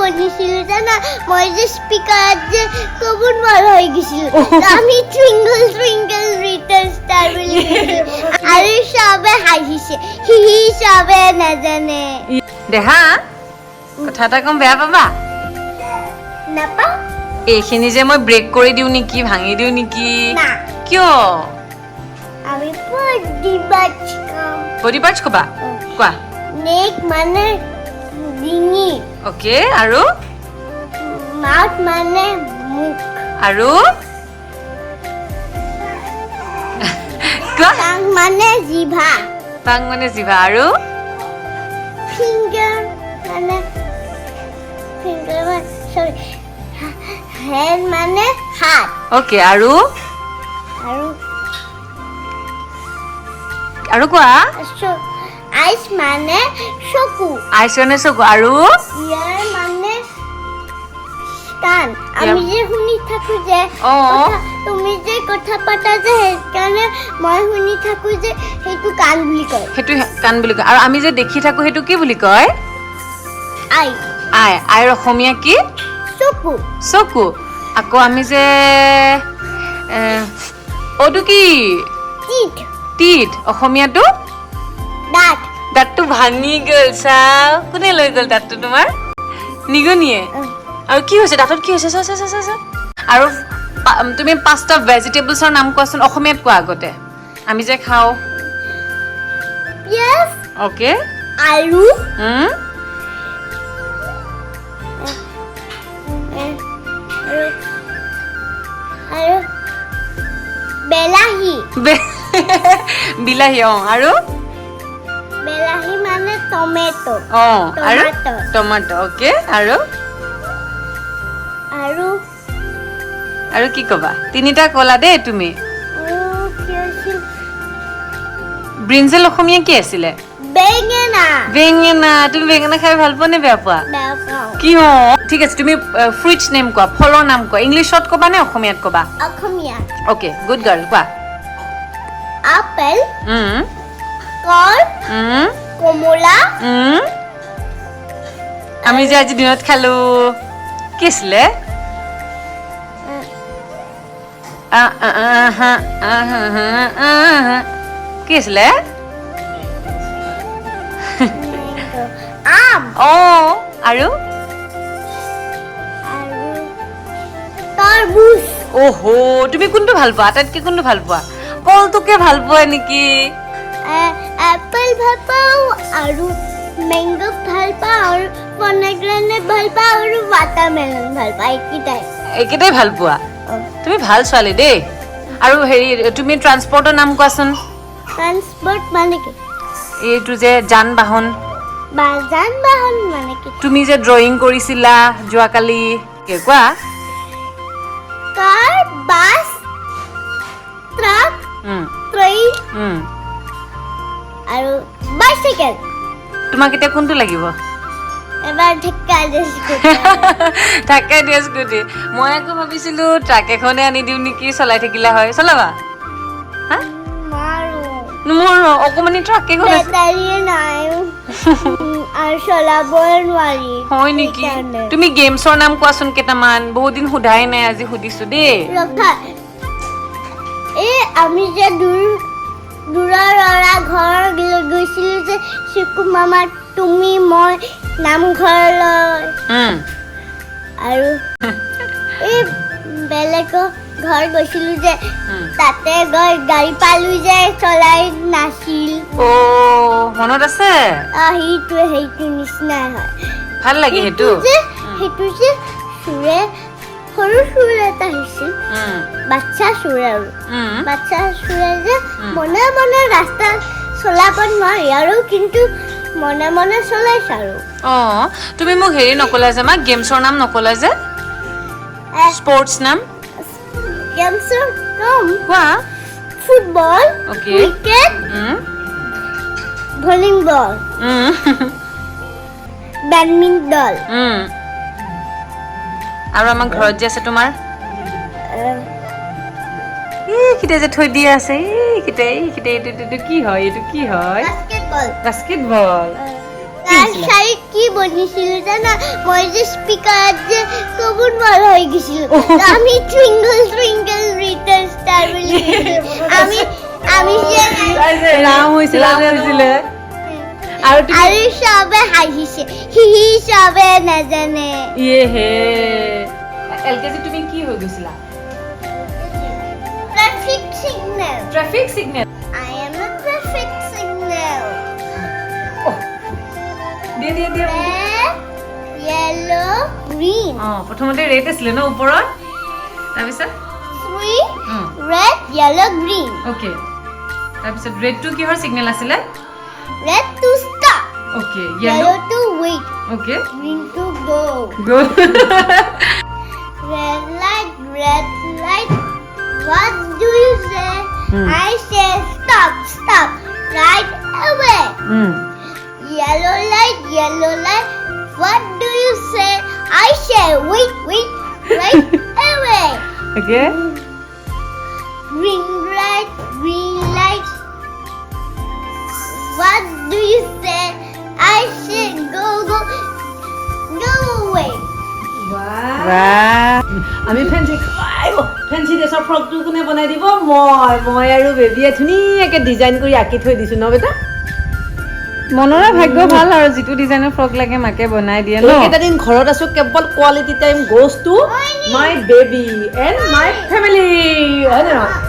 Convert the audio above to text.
বনিছিলো জানা? মই যে স্পীকাৰত যে ক'ব নোৱাৰা হৈ গৈছিলো। আমি টুইংকল টুইংকল লিটল ষ্টাৰ বুলি কৈছিলো আৰু চবে হাঁহিছে। সি চবে নাজানে। দেহা, কথা এটা কম, বেয়া পাবা? নাপাওঁ। এইখিনি যে মই ব্ৰেক কৰি দিওঁ নেকি, ভাঙি দিওঁ নেকি? না। কিয়? আমি বডি পাৰ্টছ খাম। বডি পাৰ্টছ ক'বা? কোৱা। নেক মানে ডিঙি। অ'কে, আৰু? মাউথ মানে মুখ। আৰু কোৱা। টাং মানে জিভা। টাং মানে জিভা, আৰু? ফিংগাৰ মানে ফিংগাৰ মানে, চৰি, হেণ্ড মানে হাত। অ'কে, আৰু? আৰু আৰু কোৱা। আইচ মানে চকু। আইচ মানে চকু, আৰু? ইয়াৰ মানে কাণ। আমি যে শুনি থাকো যে কথা, তুমি যে কথা পাতা যে, সেইকাৰণে মই শুনি থাকো যে, সেইটো কাণ বুলি কয়। সেইটো কাণ বুলি কয়। আৰু আমি যে দেখি থাকো, সেইটো কি বুলি কয়? আই। আই। আইৰ অসমীয়া কি? চকু। চকু। আকৌ আমি যে অটো কি? টিথ। টিথ, অসমীয়াটো? দাঁত। দাঁতটো ভাঙি গ'ল, চাও, কোনে লৈ গ'ল দাঁতটো তোমাৰ? নিগনিয়ে? আৰু কি হৈছে দাঁতত? কি হৈছে? চা চা চা চা চা। আৰু তুমি পাঁচটা ভেজিটেবলছৰ নাম কোৱাচোন, অসমীয়াত কোৱা আগতে, আমি যে খাওঁ। পিঁয়াজ। অ'কে। আলু। আৰু আৰু বিলাহী। বিলাহী, অঁ, আৰু? বিলাহী মানে টমেট'। অঁ, আৰু? টমাটো। টমাটো, অ'কে, আৰু? আৰু আৰু কি ক'বা? তিনিটা ক'লা দেই তুমি। আৰু কি আছিল? ব্ৰিঞ্জেল অসমীয়া কি আছিলে? বেঙেনা। বেঙেনা। তুমি বেঙেনা খাই ভাল পোৱা নে বেয়া পোৱা? বেয়া পাওঁ। কিয়? ঠিক আছে, তুমি ফ্ৰুইটছ নেম কোৱা, ফলৰ নাম কোৱা। ইংলিছত ক'বা নে অসমীয়াত ক'বা? অসমীয়া। অ'কে, গুড গাৰ্ল, কোৱা। আপেল, কল, কমলা। আমি যে আজি দিনত খালো, কি আছিলে? আ, আ, আ, হা, আ, হা, হা, আ, হা। কি আছিলে? আম। অঁ, আৰু? আৰু তৰমুজ। অহ', তুমি কোনটো ভাল পোৱা? আটাইতকৈ কোনটো ভাল পোৱা? কলটোকে ভাল পোৱা নেকি? এপল ভাল পাওঁ আৰু মেংগ ভাল পাওঁ আৰু পমেগ্ৰেনেট ভাল পাওঁ আৰু ৱাটাৰমেলন ভাল পাওঁ, এইকেইটাই। এইকেইটাই ভাল পোৱা? তুমি ভাল ছোৱালী দেই। আৰু হেৰি, তুমি ট্ৰান্সপৰ্টৰ নাম কোৱাচোন। ট্ৰান্সপৰ্ট মানে কি? এইটো যে যান বাহন। বা যান বাহন মানে কি? তুমি যে ড্ৰয়িং কৰিছিলা যোৱাকালি, কি কোৱা। কাৰ, বাছ, ট্ৰাক, ট্ৰেইন আৰু বাইচাইকেল। তোমাক এতিয়া কোনটো লাগিব? এবাৰ ঢেকা দিয়া স্কুটি। ধাক্কা দিয়া স্কুটি। মই আকৌ ভাবিছিলো ট্ৰাক এখনে আনি দিওঁ নেকি, চলাই থাকিলে হয়। চলাবা? হা? নোৱাৰো। মোৰ অকমানি ট্ৰাক এখন আছে। বেটাৰীয়ে নাই আৰু চলাবই নোৱাৰি। হয় নেকি? সেইকাৰণে। তুমি গেমছৰ নাম কোৱাচোন কেইটামান। বহুত দিন সোধাই নাই, আজি সুধিছো দেই। ৰখা, এই আমি যে দূৰ দূৰৰ ল'ৰা ঘৰ গৈছিলো যে, চিকু মামা, তুমি, মই নামঘৰলৈ আৰু এই বেলেগৰ ঘৰ গৈছিলো যে, তাতে গৈ গাড়ী পালো যে, চলাই নাছিল। অ', মনত আছে। সেইটোৱে, সেইটো নিচিনাই হয়। ভাল লাগে সেইটো। যে সেইটো যে চোৰে, সৰু চোৰ এটা আহিছিল, বাচ্চা চোৰ আৰু বাচ্চা চোৰে যে মনে মনে ৰাস্তা চলাব নোৱাৰি আৰু, কিন্তু মনে মনে চলাইছে আৰু। অ, তুমি মোক হেৰি নকলা যে, মা, গেমছৰ নাম নকলা যে, স্পৰ্টছ নাম। গেমছৰ কম। কোৱা। Football, cricket, volleyball, badminton. আৰু আমাৰ ঘৰত যে আছে তোমাৰ, এইকেইটা যে থৈ দিয়া আছে, এইকেইটা এইকেইটা, এইটো এইটো কি হয়? এইটো কি হয়? বাস্কেটবল। বাস্কেটবল। কি হৈছিলে? নাৰ্চাৰীত কি বনিছিলো জানা? মই যে স্পীকাৰত যে ক'ব নোৱাৰা হৈ গৈছিলো। আমি "টুইংকল টুইংকল লিটল ষ্টাৰ" বুলি কৈছিলো। আমি যে ৰাম হৈছিলে। ৰাম হৈছিলে আৰু তুমি আৰু চবে হাঁহিছে, সি চবে নাজানে। ইয়ে হে, এল কে জি তুমি কি হৈ গৈছিলা? Traffic signal. Traffic signal. I am a traffic signal. দিয়ে দিয়ে দিয়ে। Red, yellow, green. অঁ, প্ৰথমতে ৰেড আছিলে ন ওপৰত, তাৰপিছত? Three, red, yellow, green. Okay, তাৰপিছত ৰেডটো কিহৰ চিগনেল আছিলে? Red to stop. Okay, yellow? Yellow to wait. Okay. Green to go. Go. Red light, red light. What do you say? I say stop, stop, right away. Yellow light, yellow light. What do you say? I say wait, wait, right away. Okay. Green light, green light. What do you say? I say go, go, go away. আমি fancy ড্ৰেছৰ ফ্ৰকটো কোনে বনাই দিব? মই আৰু বেবীয়ে ধুনীয়াকৈ design কৰি আঁকি থৈ দিছোঁ ন বেটা? মনৰে ভাগ্য ভাল আৰু, যিটো ডিজাইনৰ ফ্ৰক লাগে মাকে বনাই দিয়ে ন। এইকেইটা দিন ঘৰত আছো, কেৱল quality time goes to my baby and my family, হয় নে নহয়?